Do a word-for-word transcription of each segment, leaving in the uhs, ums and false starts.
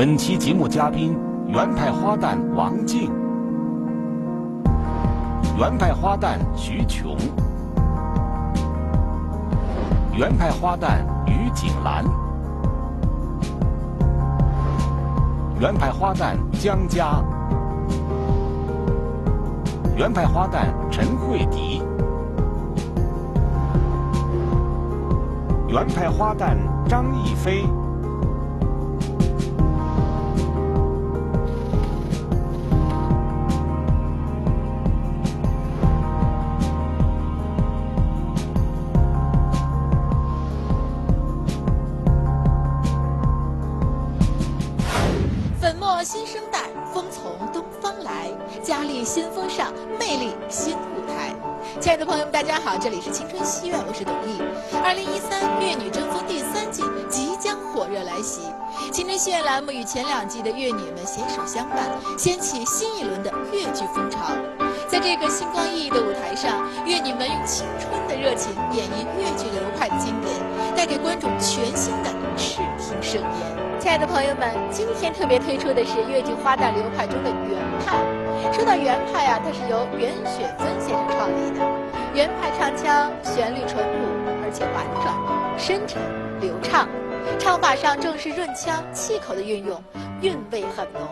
本期节目嘉宾，原派花旦王静，原派花旦徐琼，原派花旦于景兰，原派花旦江嘉，原派花旦陈慧迪，原派花旦张艺飞。 粉墨新生代，风从东方来，佳丽新风尚，魅力新舞台。亲爱的朋友们，大家好，这里是青春戏院，我是董毅。二零一三《越女争锋》第三季即将火热来袭，青春戏院栏目与前两季的越女们携手相伴，掀起新一轮的越剧风潮。在这个星光熠熠的舞台上，越女们用青春的热情演绎越剧流派的经典，带给观众全新的视听盛宴。亲爱的朋友们，今天特别推出的是越剧花旦流派中的原派。说到原派啊，它是由袁雪芬先生创立的。原派唱腔旋律淳朴，而且婉转、深沉、流畅，唱法上重视润腔、气口的运用，韵味很浓。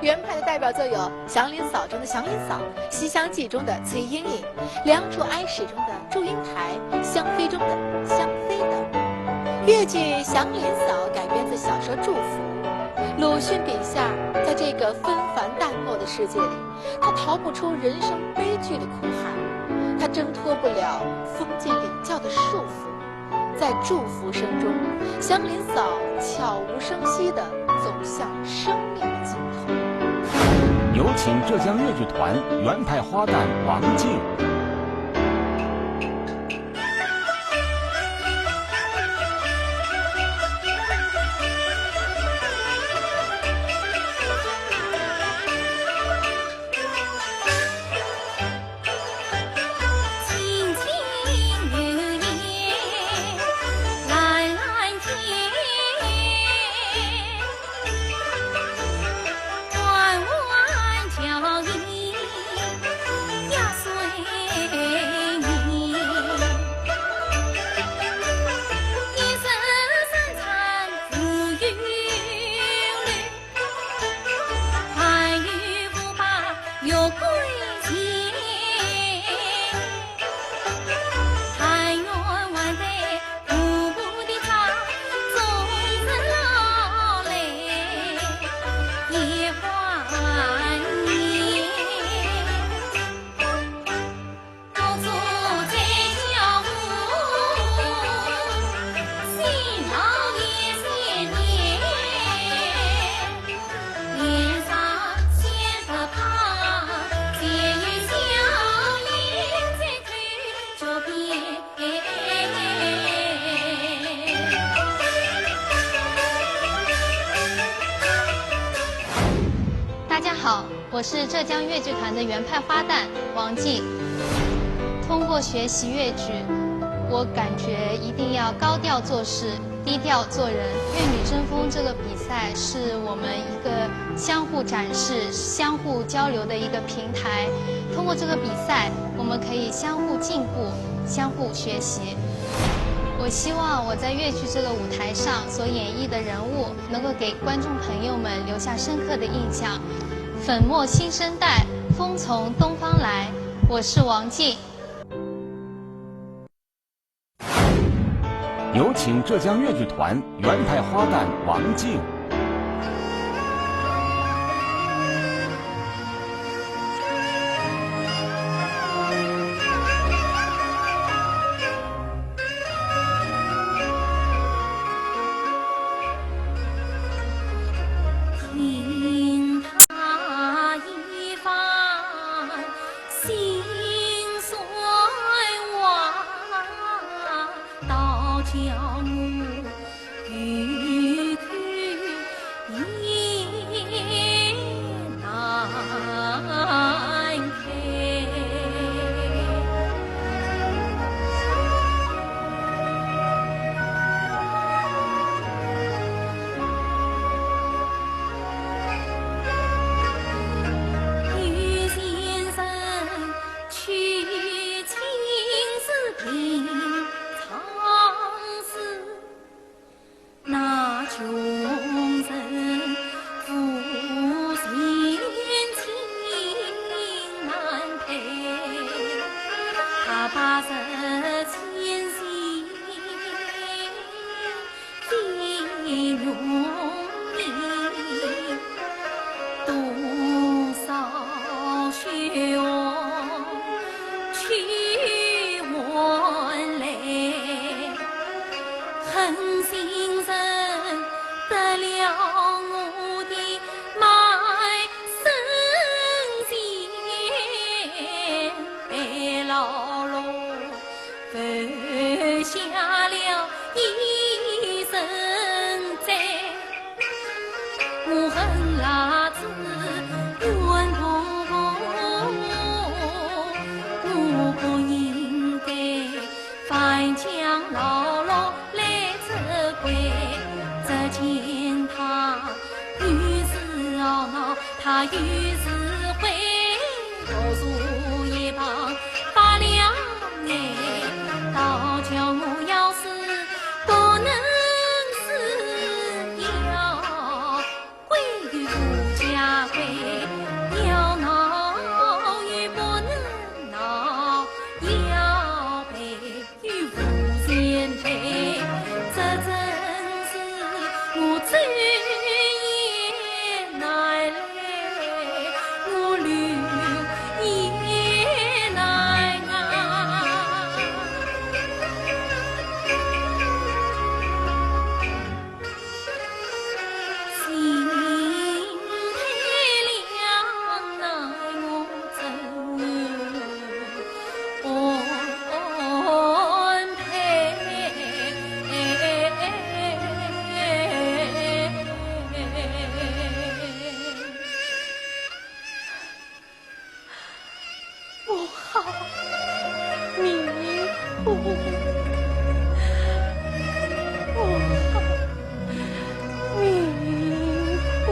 原派的代表作有《祥林嫂》中的祥林嫂，《西厢记》中的崔莺莺，《梁祝哀史》中的祝英台，《香妃》中的香妃等。越剧《祥林嫂》改编自小说《祝福》，鲁迅笔下，在这个纷繁淡漠的世界里，她逃不出人生悲剧的苦海，她挣脱不了封建礼教的束缚。在祝福声中，祥林嫂悄无声息地走向生命的尽头。有请浙江越剧团原派花旦王静。 大家好，我是浙江越剧团的原派花旦王静。通过学习越剧，我感觉一定要高调做事，低调做人。《越女争锋》这个比赛是我们一个相互展示、相互交流的一个平台。通过这个比赛，我们可以相互进步、相互学习。我希望我在越剧这个舞台上所演绎的人物，能够给观众朋友们留下深刻的印象。粉墨新生代，风从东方来，我是王静。 有请浙江越剧团原派花旦王静。恨辣子冤公公，我不应该反将老老来责怪。只见他又是懊恼，他又是悔，何处一旁发亮眼，倒叫我要死不能死，要 跪与无家跪，要闹与不能闹，要赔与无钱赔，这真是我走也难来，我留也难啊。 不好，命苦，不好，命苦。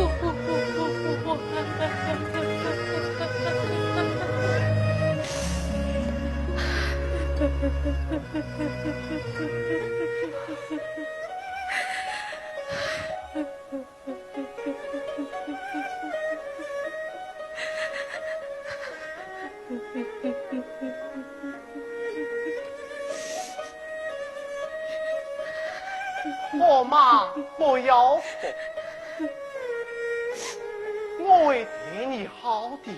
好嘛，不要哭，我会对你好的。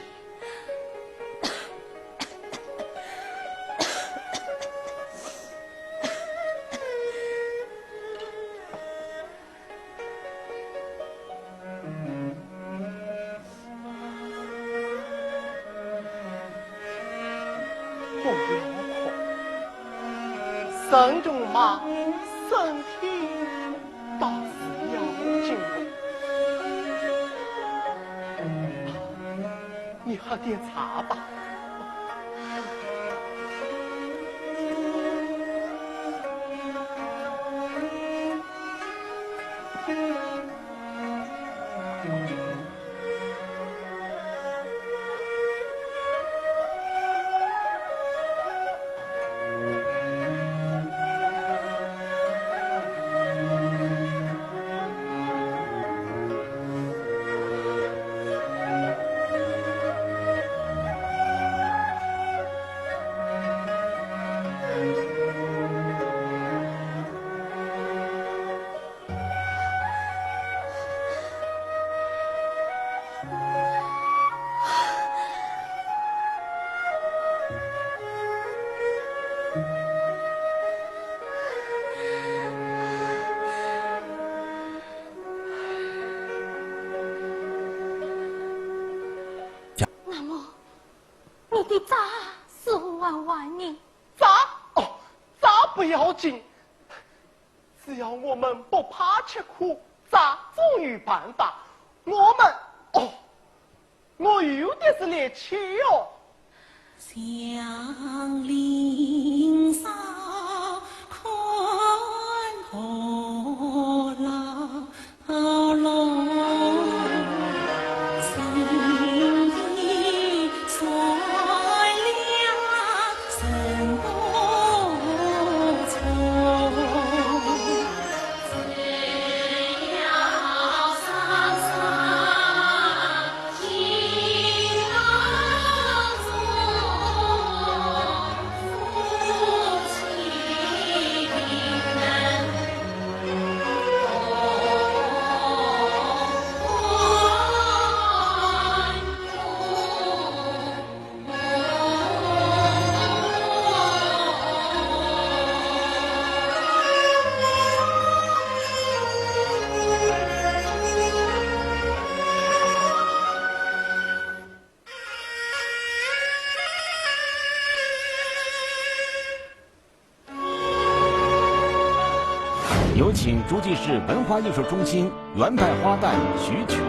不要哭，沈仲马身体倒是要紧的。你喝点茶吧。 那么，你的债是还还呢？债？哦，债不要紧，只要我们不怕吃苦，债总有办法。我们，哦， 我有的是力气哟。请诸暨市文化艺术中心原派花旦徐琼。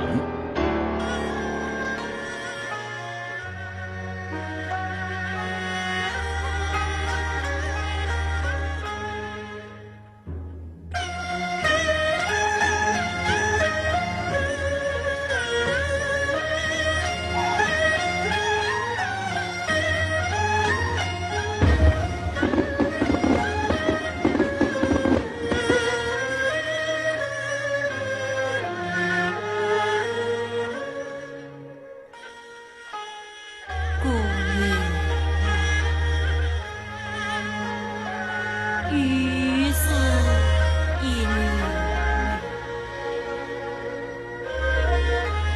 姑爷，又是一年，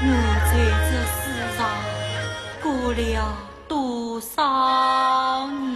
我在这世上过了多少年？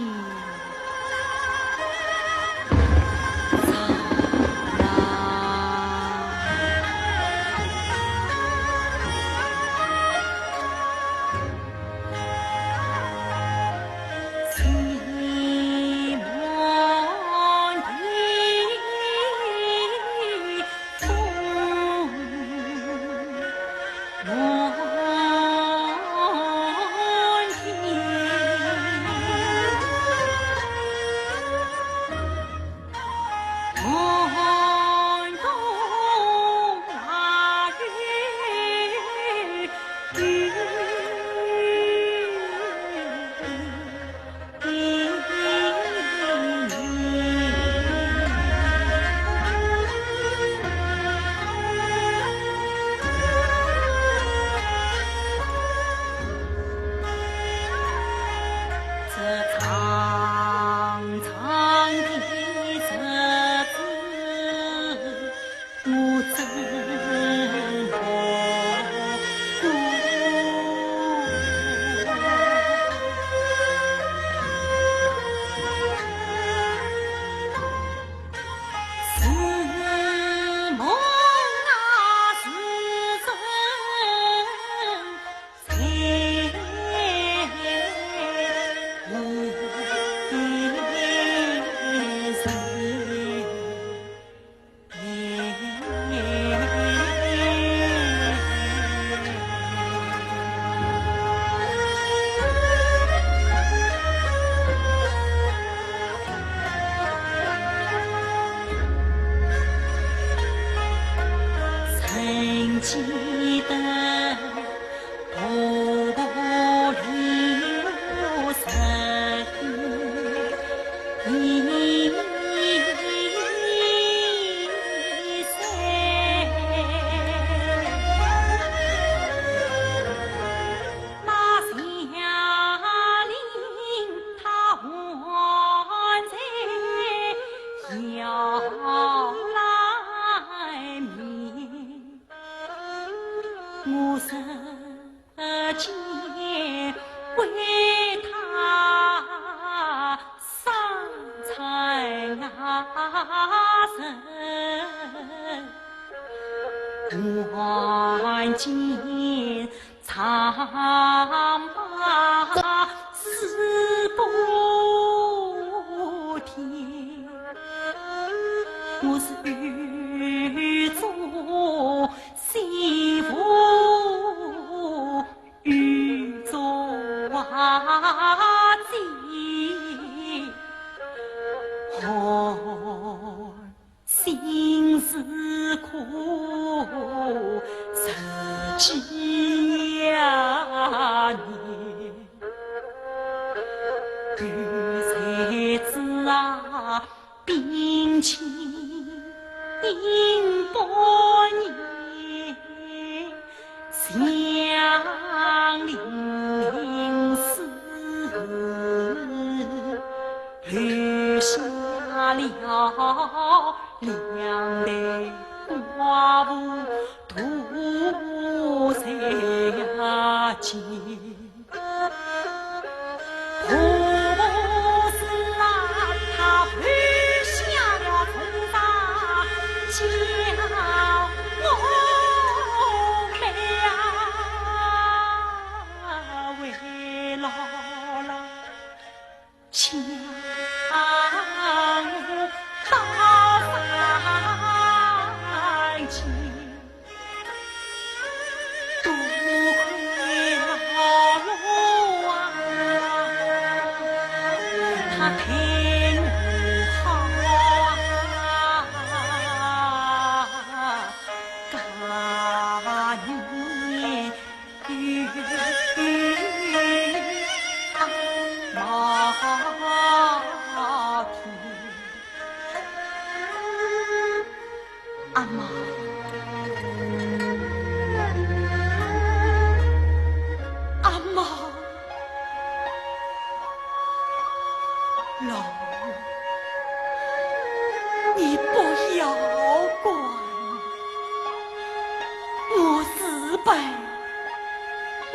本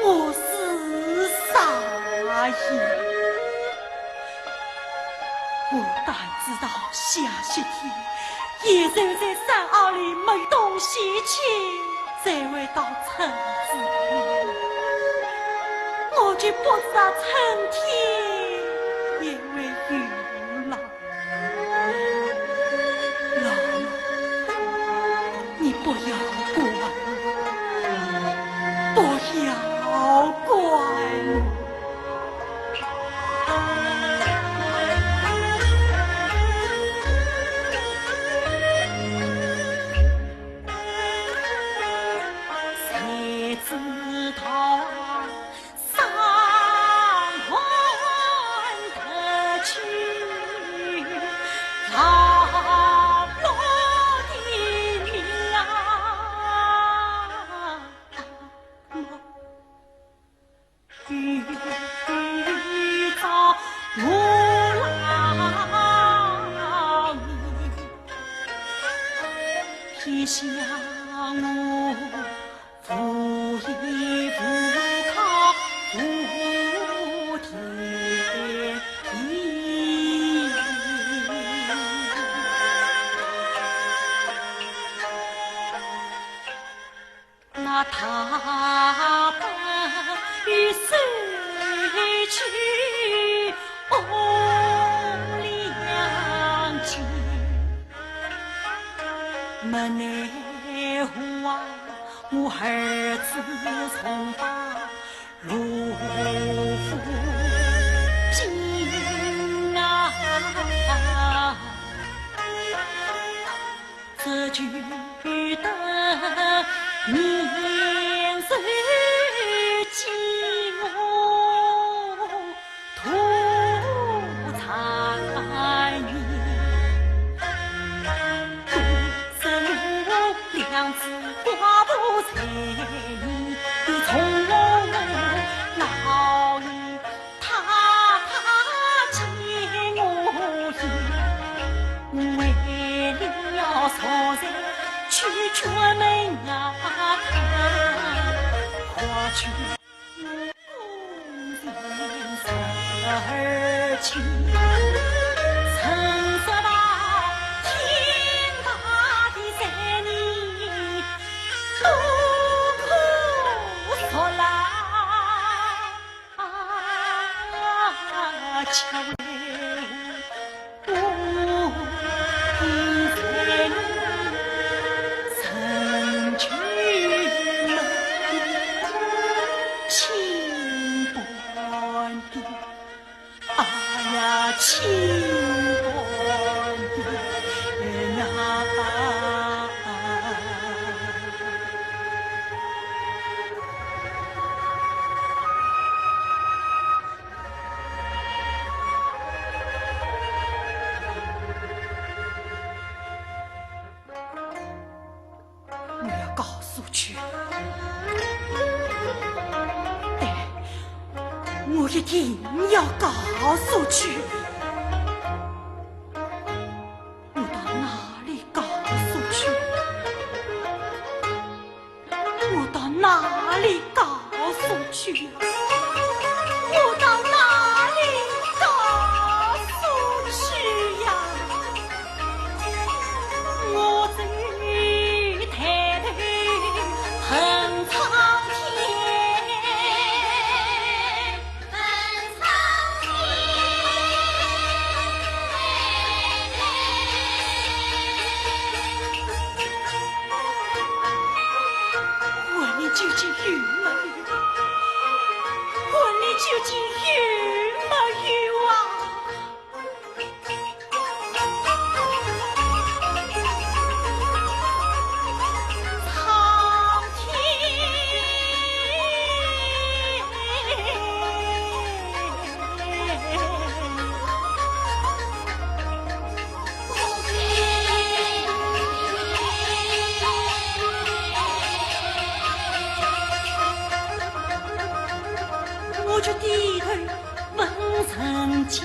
无事啥也。我当知道下雪天，野兽在山坳里没东西吃，才会到村子里。我就不知道春天也会有了。 老母，你不要怪我，不要怪我。谁知道 我要告诉去。对，我一定要告诉去。我到哪里告诉去？ 我到哪里告诉去呀？我到哪里告诉去呀？我只抬头望苍天。 问你究竟有没有？问你究竟有没有啊？ 我就低头望人间。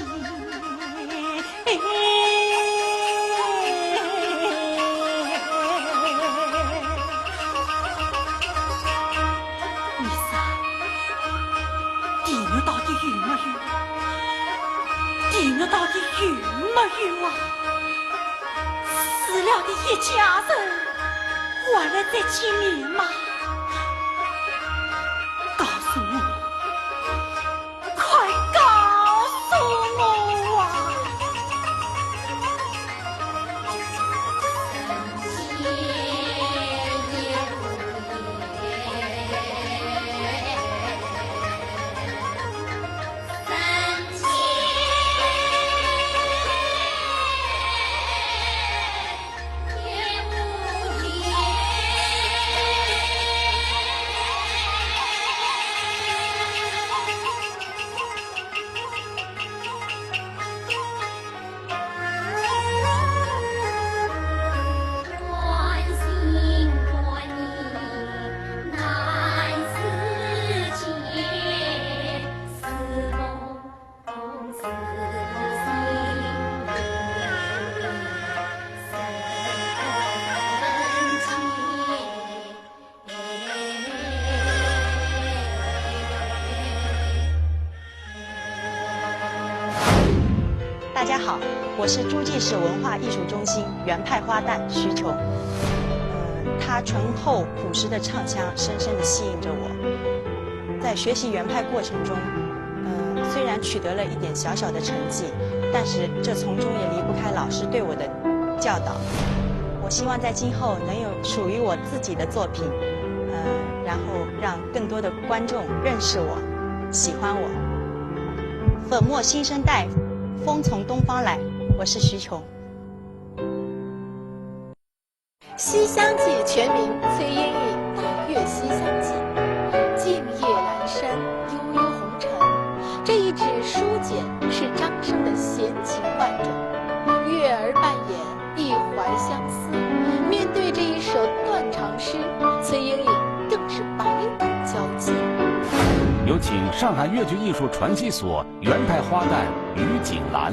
有没有？地獄到底有没有啊？死了的一家人，还能再见面吗？告诉我，快告诉我啊！大家好，我是诸暨市文化艺术中心原派花旦徐琼。呃，她醇厚朴实的唱腔深深地吸引着我。在学习原派过程中，呃，虽然取得了一点小小的成绩，但是这从中也离不开老师对我的教导。我希望在今后能有属于我自己的作品，呃，然后让更多的观众认识我，喜欢我。粉墨新生代，风从东方来，我是徐琼。《西厢记》全名《崔莺莺》，《月西厢记》。静夜阑珊，悠悠红尘。这一纸书简是张生的闲情万种，月儿半掩，一怀相思。面对这一首断肠诗，崔莺莺更是百感交集。有请上海越剧艺术传习所原派花旦于景兰。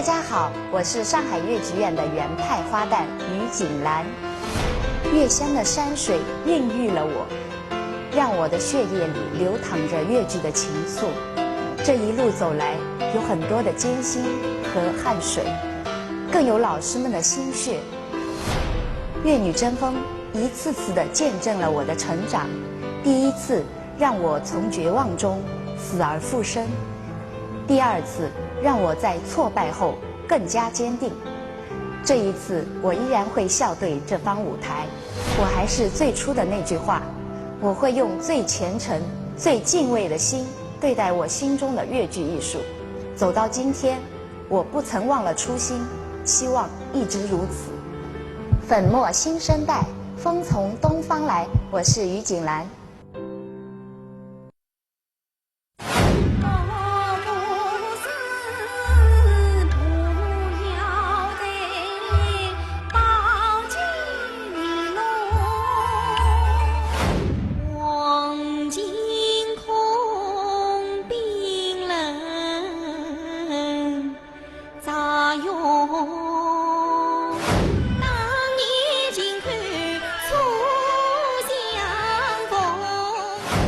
大家好，我是上海越剧院的原派花旦于景兰。越乡的山水孕育了我，让我的血液里流淌着越剧的情愫。这一路走来，有很多的艰辛和汗水，更有老师们的心血。《越女争锋》一次次地见证了我的成长。第一次让我从绝望中死而复生，第二次让我在挫败后更加坚定。这一次，我依然会笑对这方舞台。我还是最初的那句话，我会用最虔诚、最敬畏的心对待我心中的越剧艺术。走到今天，我不曾忘了初心，希望一直如此。粉墨新生代，风从东方来，我是于景兰。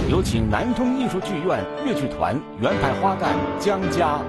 有请南通艺术剧院越剧团原派花旦江嘉。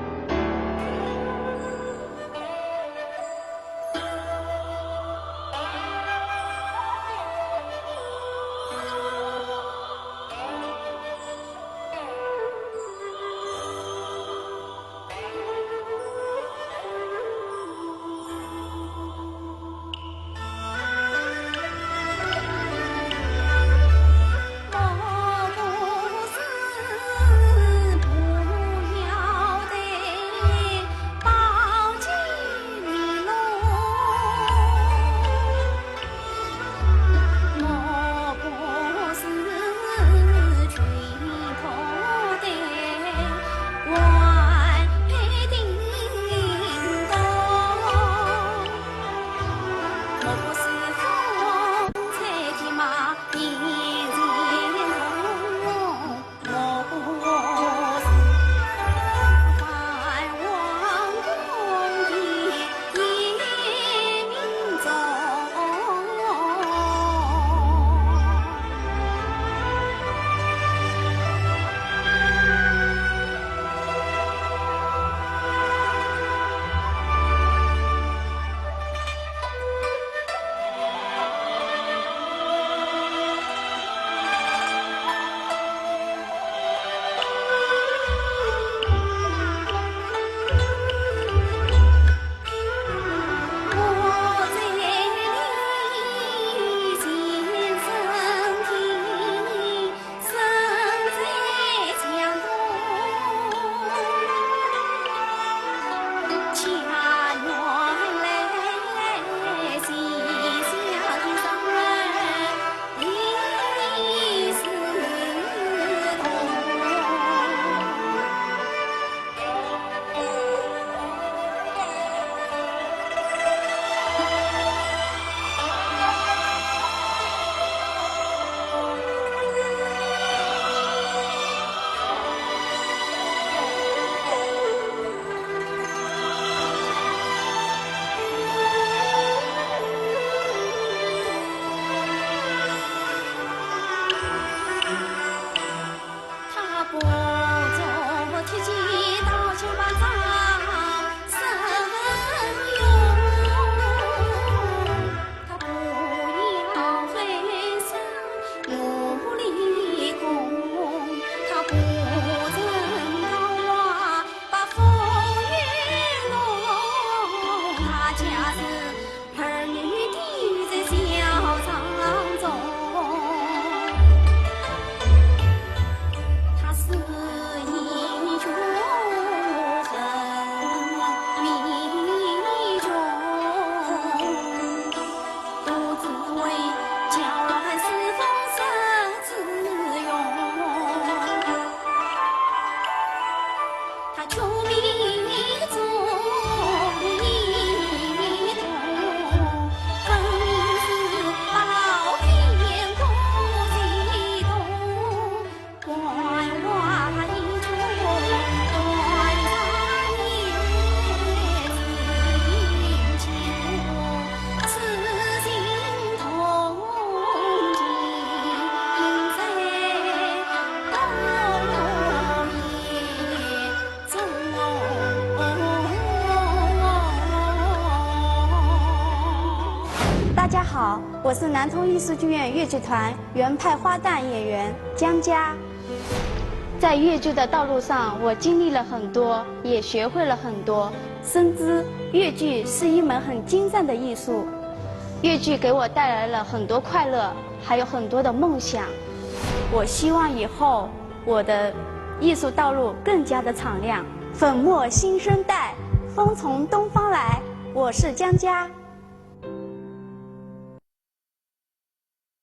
大家好，我是南通艺术剧院越剧团原派花旦演员江嘉。在越剧的道路上，我经历了很多，也学会了很多。深知越剧是一门很精湛的艺术，越剧给我带来了很多快乐，还有很多的梦想。我希望以后我的艺术道路更加的敞亮。粉墨新生代，风从东方来。我是江嘉。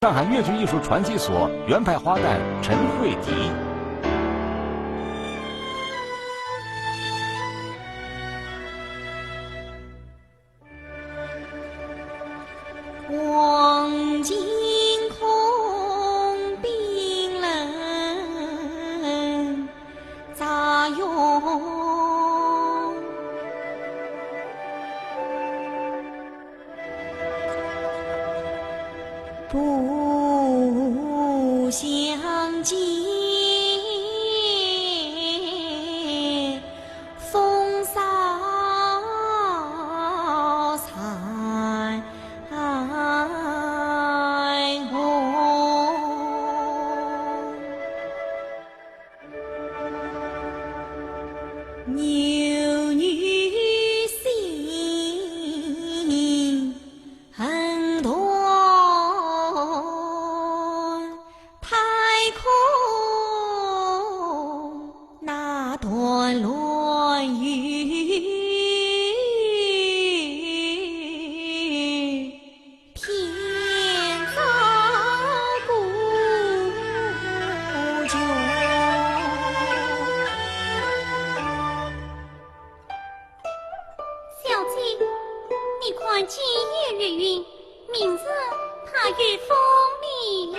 上海越剧艺术传习所原派花旦陈慧迪。 小姐，你看今夜月云，明日怕有风呢。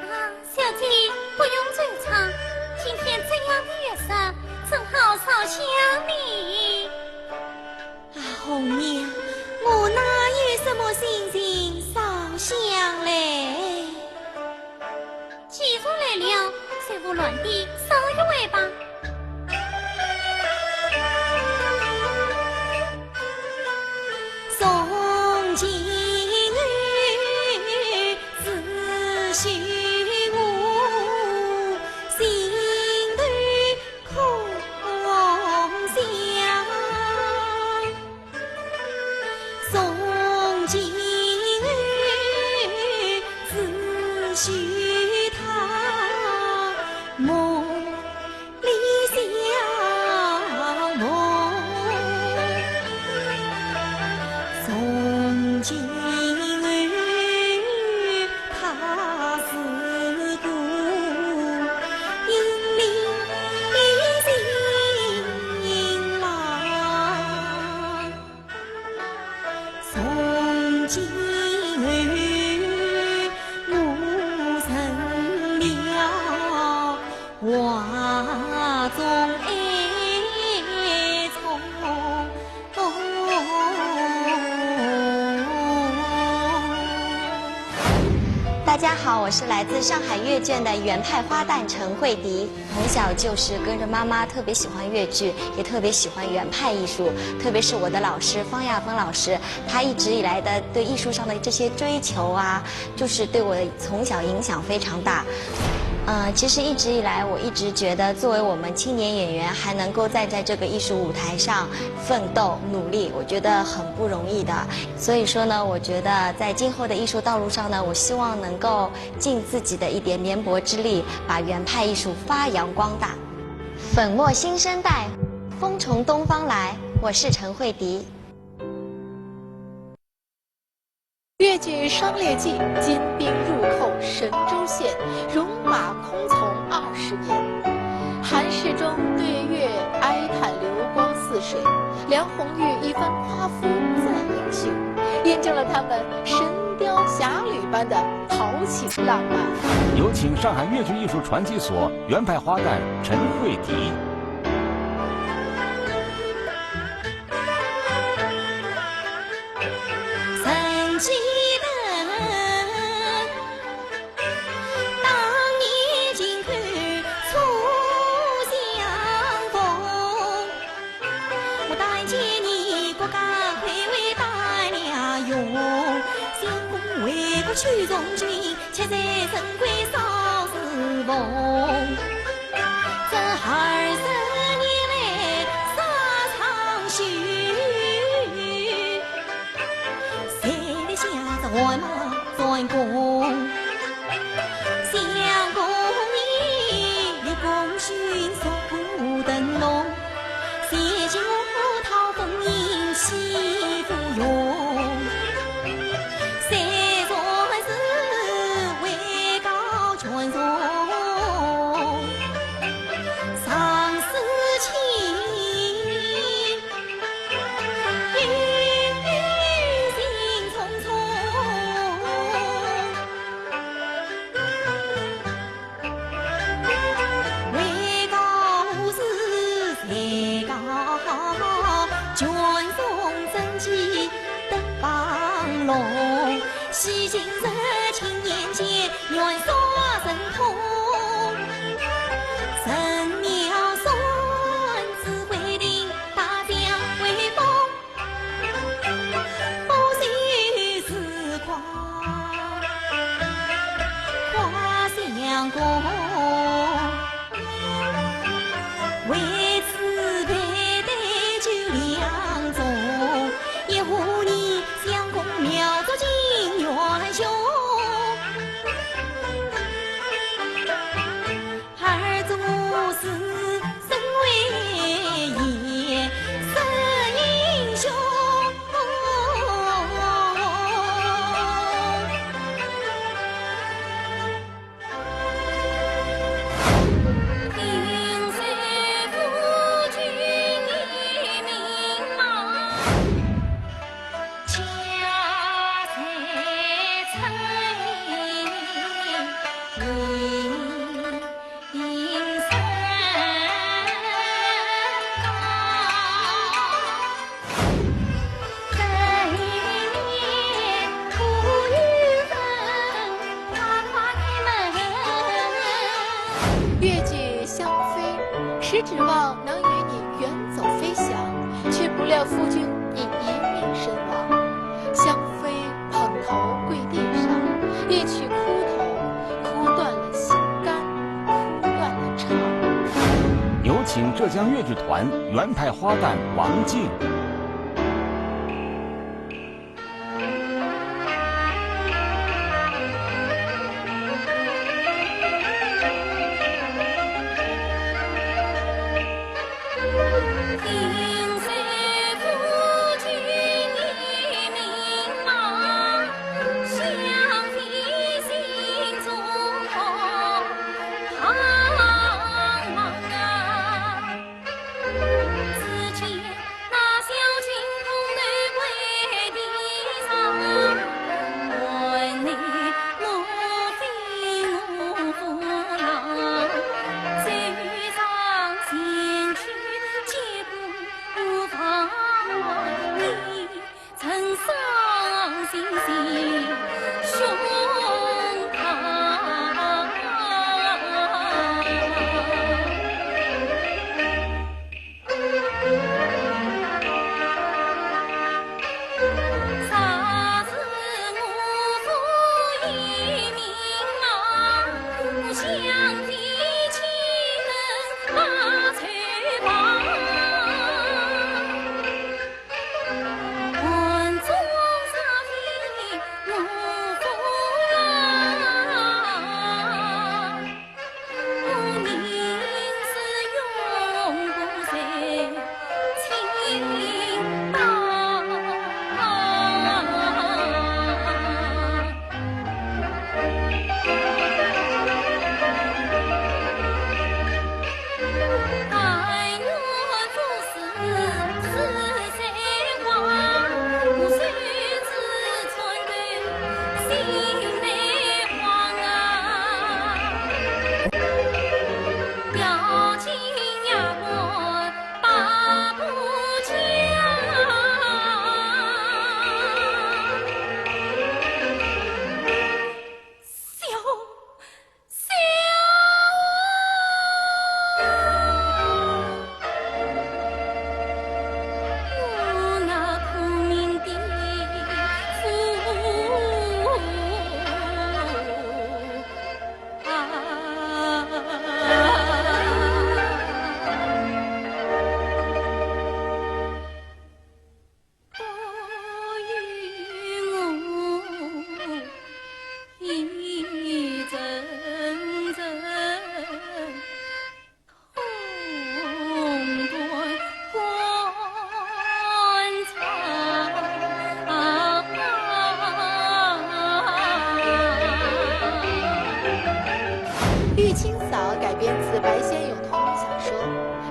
啊，小姐，不用惆怅，今天这样的月色，正好烧香呢。啊，红娘，我哪有什么心情烧香嘞？既然来了，就无乱的烧一回吧。大家好，我是来自上海越剧院的原派花旦陈慧迪。从小就是跟着妈妈特别喜欢越剧，也特别喜欢原派艺术，特别是我的老师方亚芬老师，她一直以来的对艺术上的这些追求啊，就是对我从小影响非常大。呃，其实一直以来，我一直觉得，作为我们青年演员，还能够站在这个艺术舞台上奋斗努力，我觉得很不容易的。所以说呢，我觉得在今后的艺术道路上呢，我希望能够尽自己的一点绵薄之力，把原派艺术发扬光大。粉墨新生代，风从东方来，我是陈慧迪。 越剧《商列记》金兵入寇神州县，戎马倥偬二十年。韩世忠对越哀叹流光似水，梁红玉一番夸父赞扬秀，印证了他们神雕侠侣般的豪情浪漫。有请上海越剧艺术传习所原派花旦陈慧迪。 曾记得当年情敌初相逢，我但见你骨架魁伟打了勇，相公为国去从军，却在深闺少时逢。这二十年来啥场秀？ 谁的下着汗马战功？相公你立功勋速登龙，谢谢我讨风云起芙蓉。谁说是位高权重？上世纪 越剧《香妃》，实指望能与你远走飞翔，却不料夫君已一命身亡。香妃 捧头跪地上，一曲哭头，哭断了心肝，哭断了肠。有请浙江越剧团原派花旦王静。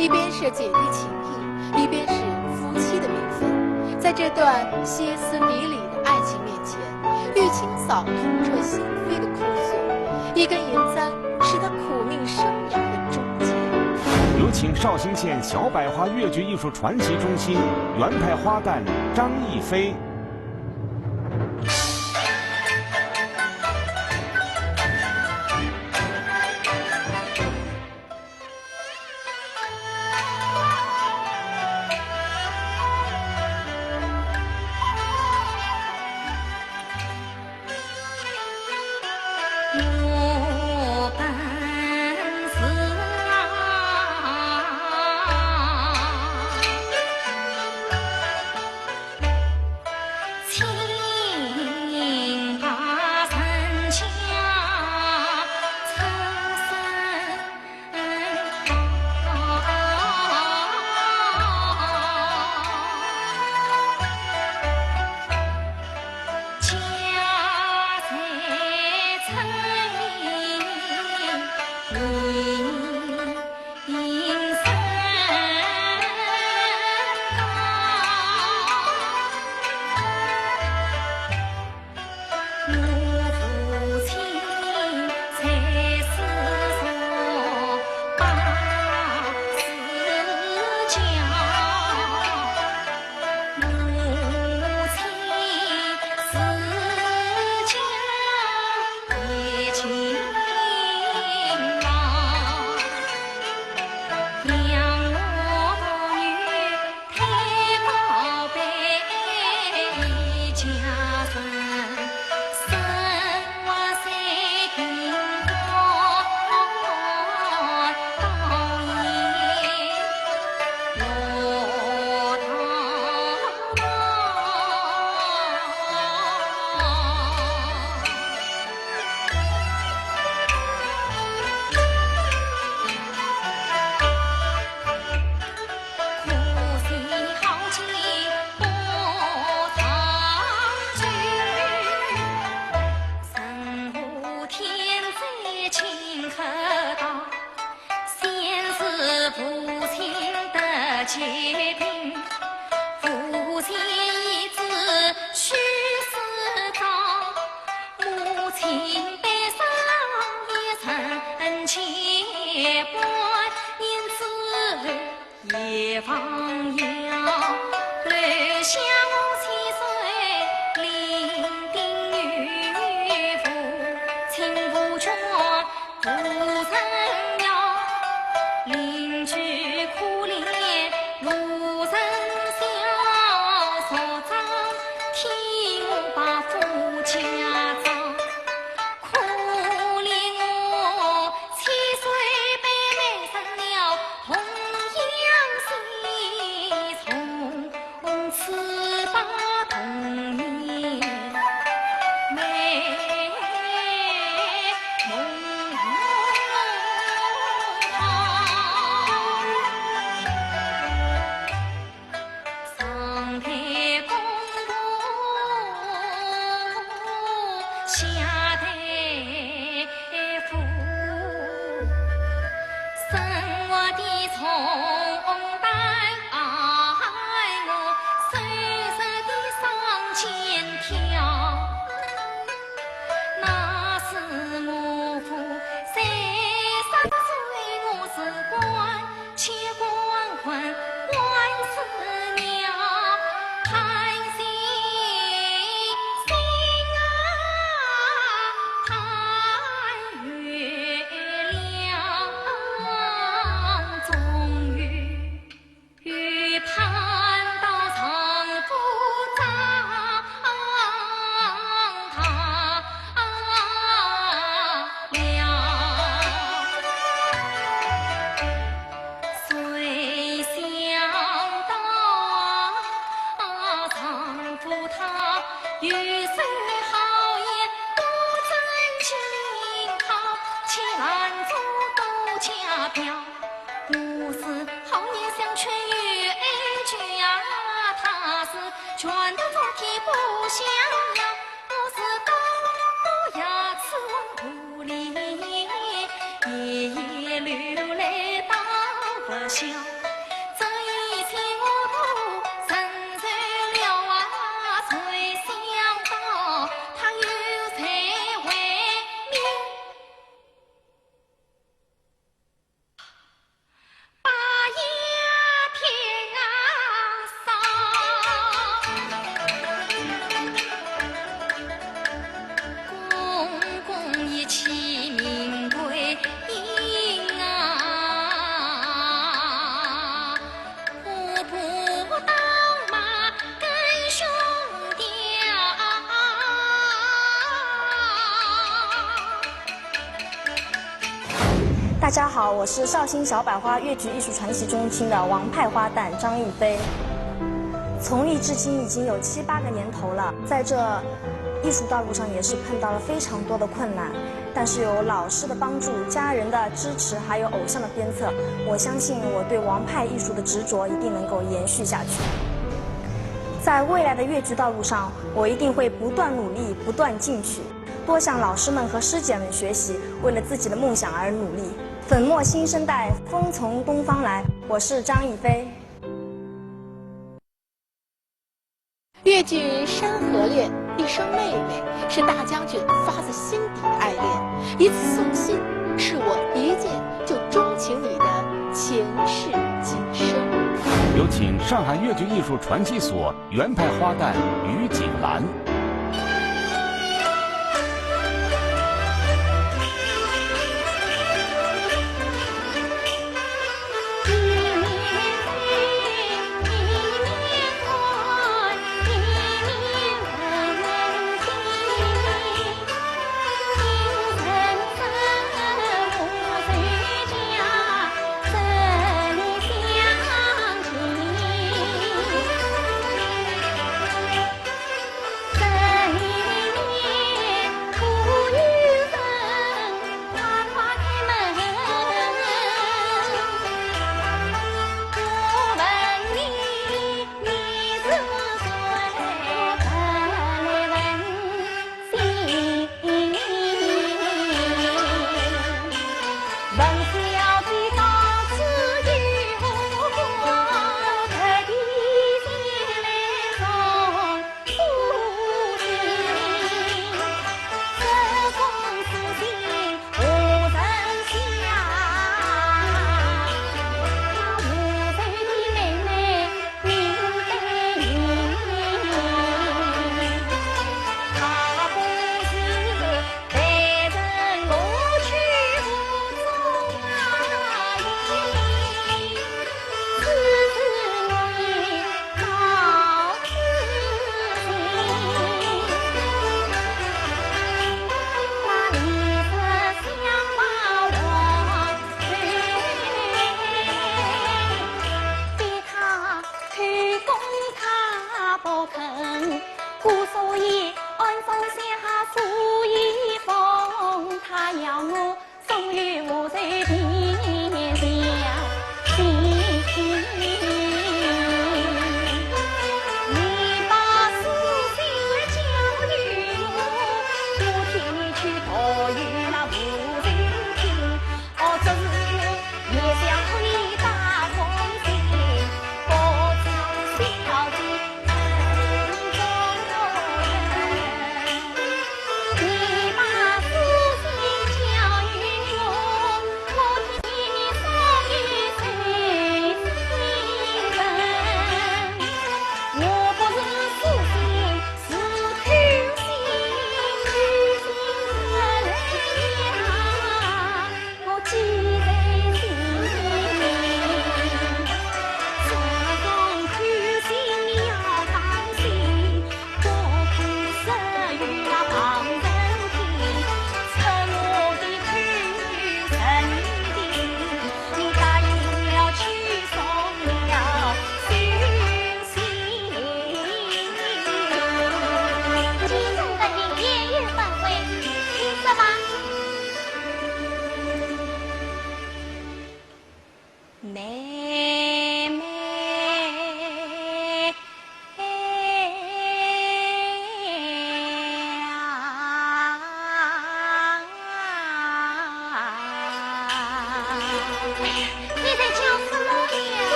一边是姐弟情谊，一边是夫妻的名分。在这段歇斯底里的爱情面前，玉清嫂痛彻心扉的哭诉，一根银簪是她苦命生涯的终结。有请绍兴县小百花越剧艺术传奇中心原派花旦张亦菲。大家好，我是绍兴小百花越剧艺术传习中心的王派花旦张亦菲。从艺至今已经有七八个年头了，在这艺术道路上也是碰到了非常多的困难，但是有老师的帮助、家人的支持，还有偶像的鞭策，我相信我对王派艺术的执着一定能够延续下去。在未来的越剧道路上，我一定会不断努力，不断进取。 多向老师们和师姐们学习，为了自己的梦想而努力。粉墨新生代，风从东方来。我是张亦菲。越剧《山河恋》，一声妹妹，是大将军发自心底的爱恋，一次送信，是我一见就钟情你的前世今生。有请上海越剧艺术传习所 原派花旦于锦兰。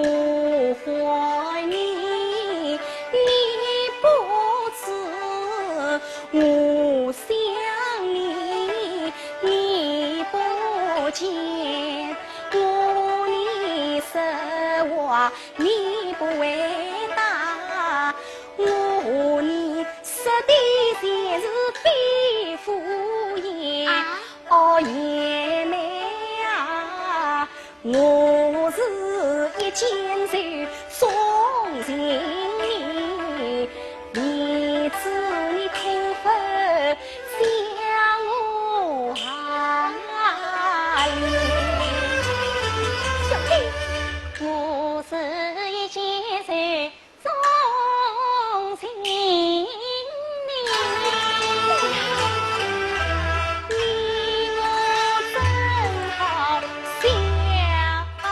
我唤你，你不知；我想你，你不见。我问你说话，你不回答。我和你说的全是非福言。啊？哦，贤妹啊， 我是一见就钟情你，不知你可否将我爱恋？小弟，我是一见就 钟情你，你我真好相爱。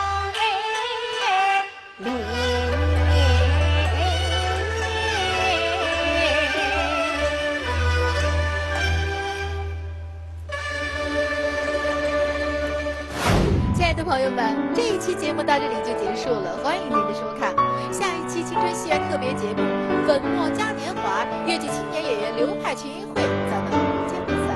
亲爱的朋友们，这一期节目到这里就结束了，欢迎您的收看。下一期《青春戏院》特别节目《粉墨嘉年华》，越剧青年演员刘派群英会，咱们不见不散。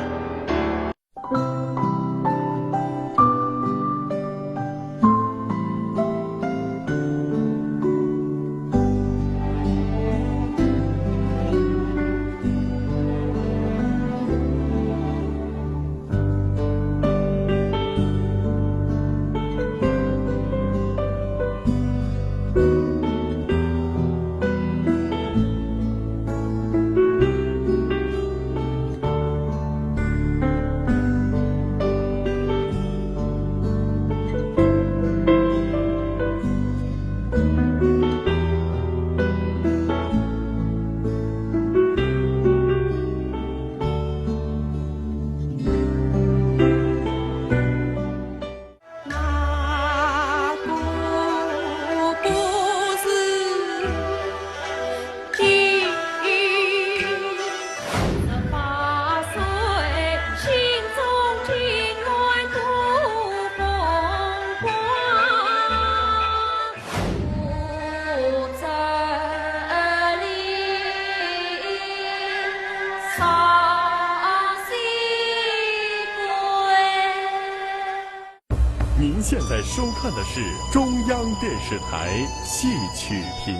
您现在收看的是中央电视台戏曲频